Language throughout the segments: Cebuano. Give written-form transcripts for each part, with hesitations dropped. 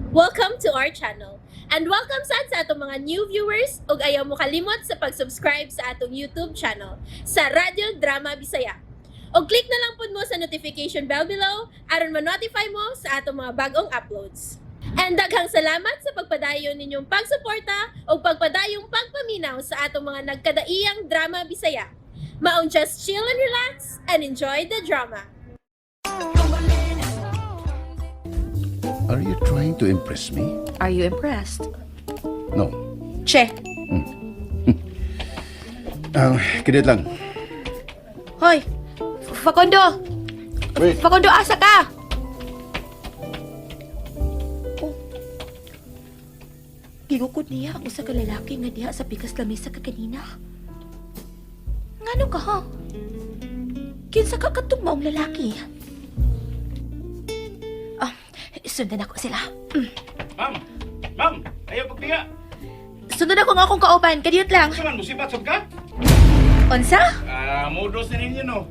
Welcome to our channel. And welcome sad sa atong mga new viewers ug ayaw mo kalimot sa pag-subscribe sa atong YouTube channel sa Radyo Drama Bisaya. Og click na lang pud mo sa notification bell below aron ma-notify mo sa atong mga bagong uploads. And daghang salamat sa pagpadayon ninyong pagsuporta ug pagpadayong pagpaminaw sa atong mga nagkadaiyang drama Bisaya. Maong just chill and relax and enjoy the drama. Are you trying to impress me? Are you impressed? No. Che. Ah, kilit lang. Hoy! Facundo! Wait. Facundo, asa ka? Oh. Gigukod niya ang usa ka lalaki nga diha sa pikas lamesa ka kanina. Ngano ka ha? Kinsa ka katong maong lalaki? Ah, sundan ako sila. Ma'am! Ma'am! Ayaw pagtinga! Sundan ako nga akong kauban, kadiyot lang. Saan man, musibat sab ka? Unsa? Ah, modos na ninyo no.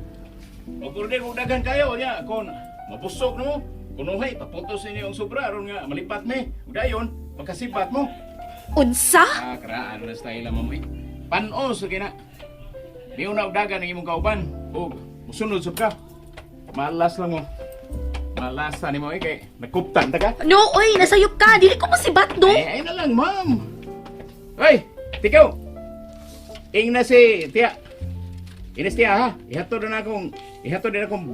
Og order og daghan kayo nya kon mabusog no mo. Kunuhay paputos ninyo ang sobra aron nga malipat mi. Ug dayon makasipat mo. Unsa? Ah, karaan na style lang mo eh. Panos kay na. Niuna og dagan ang imong kauban ug musunod sab ka. Malas lang mo. Malasa nimo eh kay nakuptan ta ka. No, oy, nasayop ka. Dili ko masibat, no? Ay, ay na lang, ma'am. Ay, tikaw. Ing na si Tia. Inis Tia ha. Ihatod na akong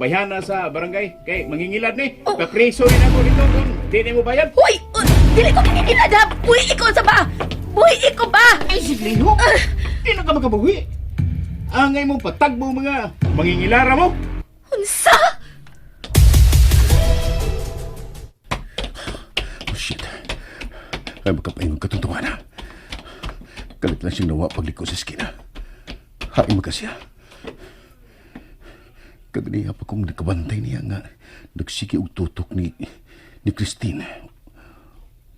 bayhana sa barangay kay mangingilad ni. Oh. Papriso ni ako dito kung di ni mo bayad. Hoy! Dili ko kinikinad ha! Buhi ikaw sa ba! Buhi ikaw ba? Ay, si Leo. Di na ka makabuhi. Angay mo patagbo mga mangingilara mo. Unsa? Oh, shit. Ay, magkapaingon katuntungan ha. Kalit lang siyang nawa pagliko sa eskina. Hain magka siya. Kaganiya pa kong nakabantay niya nga nagsige og tutok ni Christine.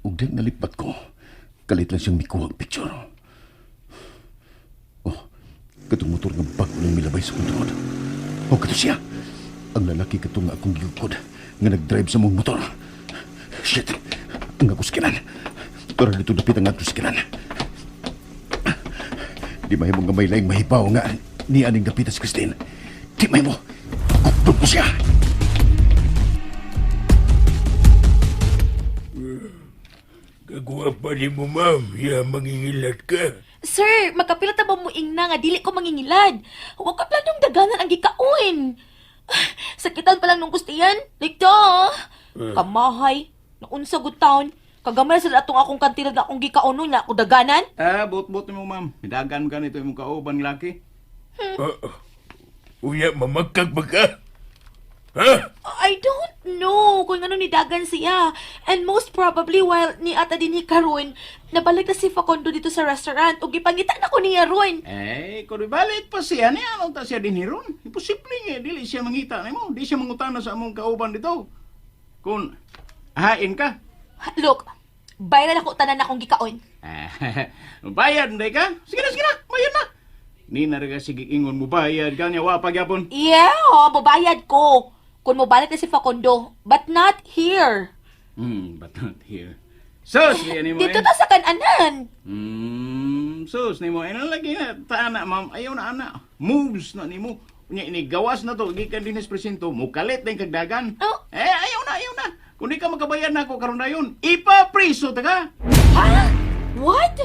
Ug dahil nalipat ko, kalit lang siyang mikuha og picture. Oh, katong motor nga bago lang milabay sa kong tungod. Oh, kato siya. Ang lalaki katong nga akong gigukod nga nag-drive sa mong motor. Shit! Ang akong sakinan. Pero dito dapit ang akong sakinan. Di mahimo nga may laing mahibaw nga ni aning dapit si Christine. Di mahimo. Kuptod ko siya. Kagwapa pa ni mo, ma'am. Ya, mangingilat ka. Sir, magkapila ta ba mo ingna nga dili ko mangingilad? Huwag ka planong daganan ang gikaon. Sakitan pa lang nung gustiyan. Like to. Kamahay. Naunsa good town. Kagamay sa atong akong kantilad nga akong gikaon nun na ako daganan. Ah, bot-bot mo ma'am. Midagan ka nito imong kauban laki. Uya, mamakag ba ka? Ha? I don't know kung ano ni Dagan siya. And most probably while ni Ata din ni Karon, nabalik na si Facundo dito sa restaurant ug gipangita na ko niya ron. Eh, kung ibalik pa siya niya, anong ta siya din hiron? Imposible nga, dili siya mangita nimo, di siya mangutana sa among kauban dito. Kung hain ka, Look, bayaran ako tanan akong gikaon. ah, bayad na ka? Sige na, bayad na. Ni na rin ka sige ingon mo bayad ka niya, wa pa gyapon. Yeah, oh, babayad ko. Kung mobalik na si Facundo, but not here. But not here. Sus, niya nimo Dito eh. ta sa kananan. Sus nimo eh, lagi na ta na ma'am, ayaw na ana. Moves na nimo. Unya ini gawas na to gikan din sa presinto, mukalit na yung kagdagan. Oh. Eh, ayaw na, ayaw na. Kung di ka makabayad na ako karon dayon, ipapriso ta ka. Ha? What?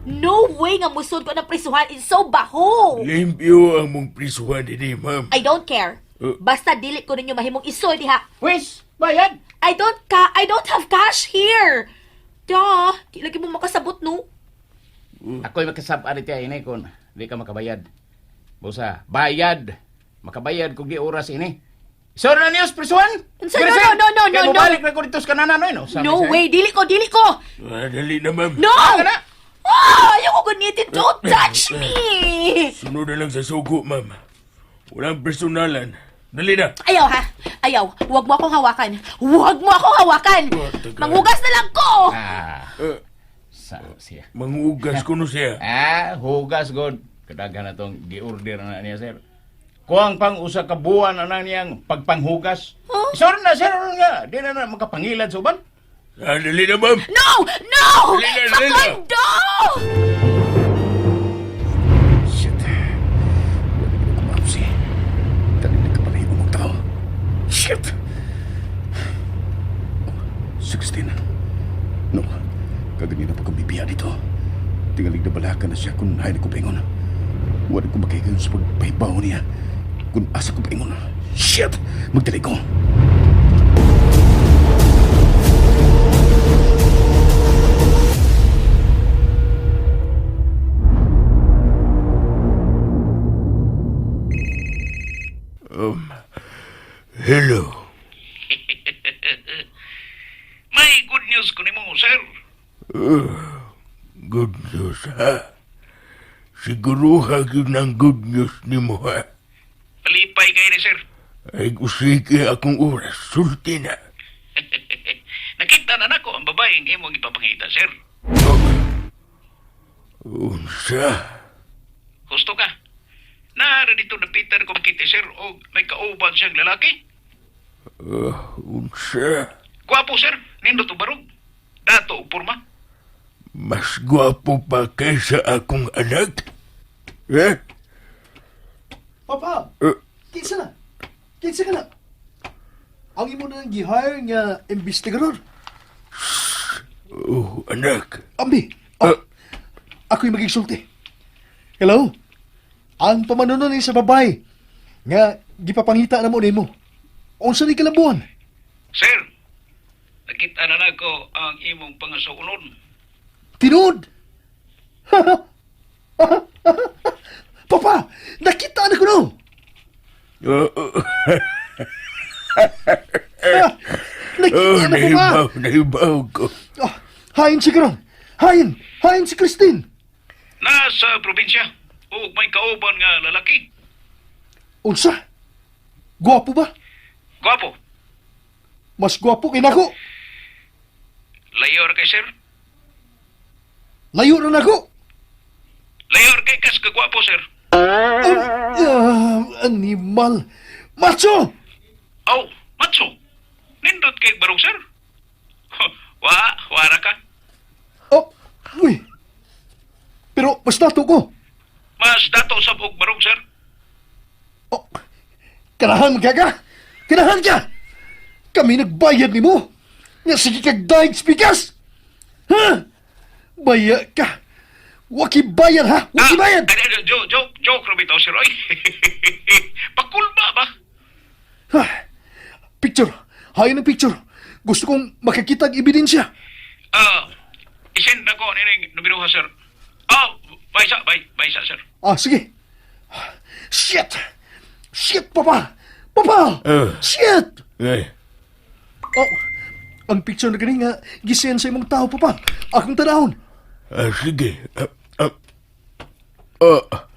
No way nga musod ko ng prisuhan. It's so baho. Limpyo ang mong prisuhan din, ma'am. I don't care. Basta dili ko ninyo mahimong isol diha. Wis, bayad. I don't have cash here. Duh, di lagi mo makasabot no. Ako'y makasab-an iti ay ini kung di ka makabayad. Busa, bayad. Makabayad kung di oras ini. So na niyo, prisuhan? Sir, no, no, no, no, Kaya no, no. mubalik na ko dito sa kananan, no? Sabi No siya, way, dili ko. Ah, dali na, ma'am. No! Ah, kana? Ah, ayoko gunitin. Don't touch me. Sunod na lang sa sugo, ma'am. Walang personalan. Dali na. Ayaw ha. Ayaw. Huwag mo akong hawakan. Huwag mo akong hawakan. Oh, tagal. Manghugas na lang ko. Ah, Eh, sa siya. mangugas ko no siya. Ah, hugas god. Kadaghan na tong gi-order na niya, sir. Kuang pang usa ka buwan na niyang pagpanghugas. Huh? Sorry na, sir, nga. Di na na makapangilad sa uban. Ah, dali na, ma'am. No! No! Dali na, dali na. Facundo! Shit. Wala gid ko maapsi. Dali na kapalay mong tao. Shit! 16. No. Kaganina pa kong bibiya dito. Tingalig na balaka na siya kung hain ko paingon. Wala ko makahigayon sa pagpahibaw niya. Kung asa ko paingon. Shit! Magdali ko. Hello. May good news ko nimo, sir. Good news, ha? Siguruha gyud ng good news nimo, ha? Palipay kay ni sir. Ay, usiki akong oras. Sulti na. Nakita na nako ang babaeng imong ipapangita, sir. Unsa? Gusto ka? Naara dito na Peter ko makita, sir, og may kauban siyang lalaki. Unsa? Gwapo, sir. Nindot og barog. Dato og porma. Mas gwapo pa kaysa akong anak? Eh? Papa, Eh, kinsa na? Kinsa ka na? Ang imo na gi-hire nga investigador. oh, anak. Ambi, oh, ako'y magigsulti. Hello? Ang pamanunon ni sa babay nga gipapangita na mo nimo. Unsa ni kalabuan? Sir, nakita na nako ang imong pangasaunon. Tinuod! Papa, nakita na ko no! Oh, oh, Nakita oh, na ko ba? nahibaw, nahibaw ko. Ah, hain si karon. Hain! Hain si Christine! Nasa probinsya og may kauban nga lalaki. Unsa? Gwapo ba? Gwapo. Mas gwapo kay nako. Layo ra kay sir. Layo na nako. Layo ra kay kas kagwapo, sir. Animal. Macho! Oh, matso. Nindot kay barog, sir. Wa, wara ka. Oh, uy. Pero mas dato ko. Mas dato sa og barog, sir. Oh, kanahan ka ka? Kanahan ka! Kami nagbayad ni mo. Nga sige kag daig spikas. Ha? Baya ka. Waki bayad ha? Waki bayad! Ay, ay, joke, joke, joke, Robito, sir. Oy. Pakulba ba? Ha? Picture. Hayo ng picture. Gusto kong makakita ang ebidensya. Ah, isend na ko nining numero ha, sir. Ah, baysa, bay, baysa, sir. Ah, sige. Shit! Shit, Papa! Papa! Eh. Shit! Eh, Oh, ang picture na gani nga gisend sa imong tao, Papa. Akong tanahon. ah, sige. Ah, ah, ah,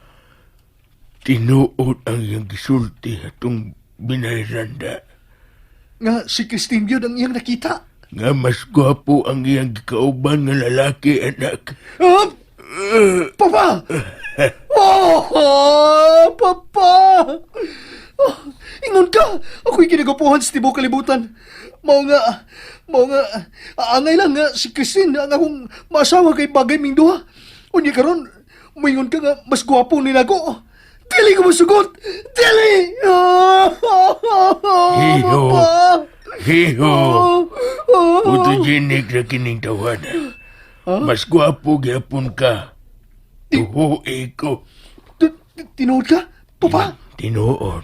tinuod ang iyang gisulti atong binayranda. Nga si Christine yun ang iyang nakita. Nga mas gwapo ang iyang gikauban nga lalaki, anak. Ah! Papa! Oh, Papa! Oh, ingon ka! Ako'y kinagapuhan sa tibuok kalibutan. Mao nga, mao nga, aangay lang nga si Christine ang akong maasawa kay bagay ming duha. Unya karon, muingon ka nga mas gwapo ni nako. Dili ko mosugot! Dili! Oh, Hiho. Papa! Hiho! Oh, oh. Photogenic na kining tawana. Mas gwapo gyapon ka. Tuhui ko. Tinuod ka? Papa? Tinuod.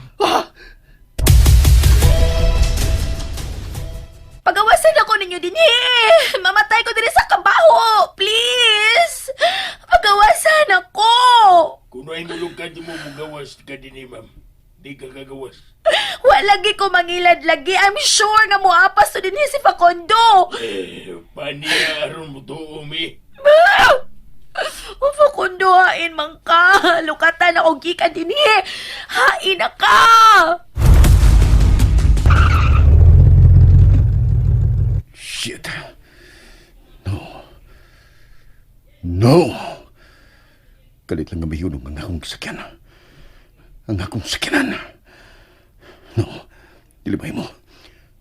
Pagawasan ako ninyo din eh. Mamatay ko diri sa kabaho. Please. Pagawasan ako. Kuno ay mulungkad mo mugawas ka din eh, ma'am. Di ka kagawas. Wa lagi ko mangilad lagi. I'm sure nga moapas to dinhi si Facundo. Eh, paniya aron mo tuom eh. O Facundo, hain man ka. Lukatan ako gikan dinhi. Hain na ka. Shit. No. No! Kalit lang nga mahiyunong ang akong sakyan. Ang akong sakyanan. No. Dilibay mo.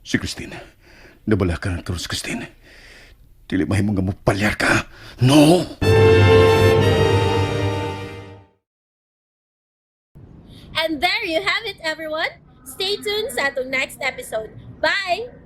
Si Christine. Nabala ka ng karon si Christine. Dili mahimo nga mopalyar ka. No! And there you have it, everyone. Stay tuned sa atong next episode. Bye!